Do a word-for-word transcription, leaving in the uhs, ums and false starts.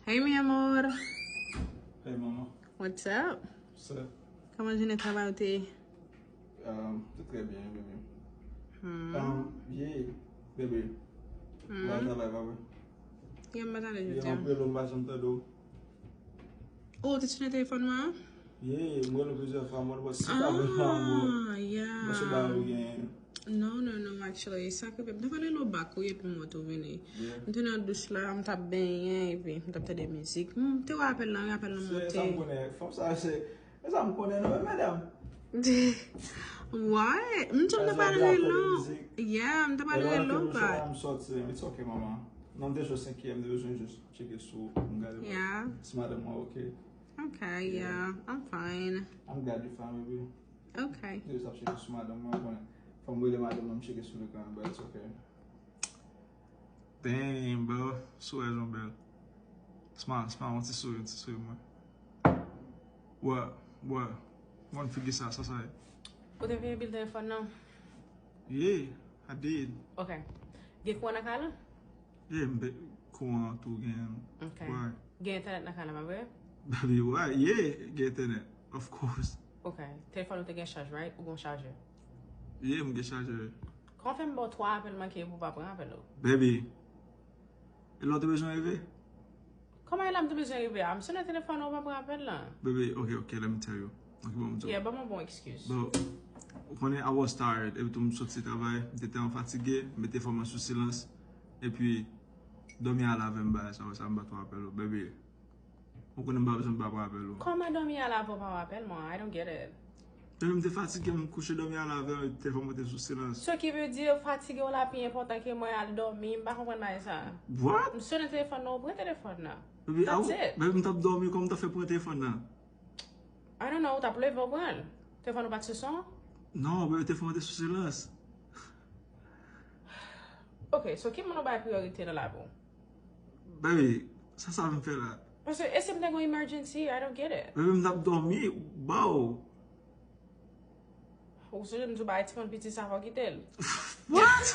Hey, mi amor. Hey, mama. What's up? What's up? Kòman jounen travay ou te ye? Um, te trè byen, bebe. Hmm. Um, yeah, bebe. Hmm. Wè travay, pa vre? Gen m pa tande Yeah, jodi m a. ap rele w, m pa janm tande w. Oh, ou te sou telefòn mwen an? Yeah, m rele w plizyè fwa, m wè si pa vre pa anbo. Ah, yeah. Mwen sou ba ou gen. No, no, no, actually. Sa ke m te pale lo bak, wi, epi m wè tou vini. Yeah. M te nan douch la, m t ap benyen, epi m t ap tande mizik. M te wè apèl lan, wi, apèl lan Se sa m monte. Konnen. Fanm sa se, se sa m konnen, non, medam. What? M t ap That's pale why de m ap lo. mizik. Yeah, m t ap pale de Lè m lo, te sou la, but. m sòti, it's okay, mama. Non, m te sou senkèm, m te bezwen jis tcheke sou, m gade. Yeah. Si madanm mwen ok. Okay, yeah, I'm fine. I'm glad you fine, baby. Okay. Yo, sa ap cheke sou madanm mwen, konnen. Fò m rele madanm mwen, m cheke sou li kanmenm, but it's okay. Damn, bro. Sou rezon, bèl. Sma, sma, yon ti souri, yon ti souri, mwen. Wè, wè. Mwen figi sa, sa, sa ye. Ou te veye bil telefòn nan? Yeah, I did. Okay. Gen kouran nan kay lan? Yeah, m be, kouran tou gen. Okay. Why? Gen entènèt nan kay lan, pa vre? Baby, why? Yeah, gen entènèt. Of course. Okay. Telefòn ou te gen chaj, right? Ou gen chajè? Yeah, m gen chajè. Kòman fè m ba w twa apèl manke pou w pa pran apèl ou? Baby. E lè w te bezwen rive? Kòman e la m te bezwen rive a? M sonnen telefòn ou pa pran apèl lan. Baby, okay, okay, let me tell you. Okay, bon, m di w. Yeah, ban m yon bon excuse. Bon, ou konnen I was tired. Epi tou m soti travay, m te tèlman fatige, m mete fòn mwen sou silans. Epi, dòmi a lave m bagay sa, sa m pa twa apèl ou, baby. Ou konnen m pa bezwen m pa pran apèl ou. Kòman dòmi a lave w pa apèl mwen? I don't get it. Baby, m te fatige, m kouche dòmi a lave, telefòn mwen te sou silans. So ki vle di fatige w la pi enpòtan ke mwen al dòmi, m pa konprann bagay sa. What? M sonnen telefòn nan, ou pran telefòn nan. Baby, That's a- it. Baby, m t ap dòmi, kòman m t ap fè pran telefòn nan? I don't know, ou t ap leve ou pran l. Telefòn ou pa t sou son? Non, baby, telefòn mwen te sou silans. Ok, so ki moun ou bay priyorite nan lavi w? Baby, sa sa vin fè la? Paske e si m te gen yon emergency, I don't get it. Baby, m t ap dòmi, bow. Ou sonje m di w bay timoun piti sa fò kite l. What?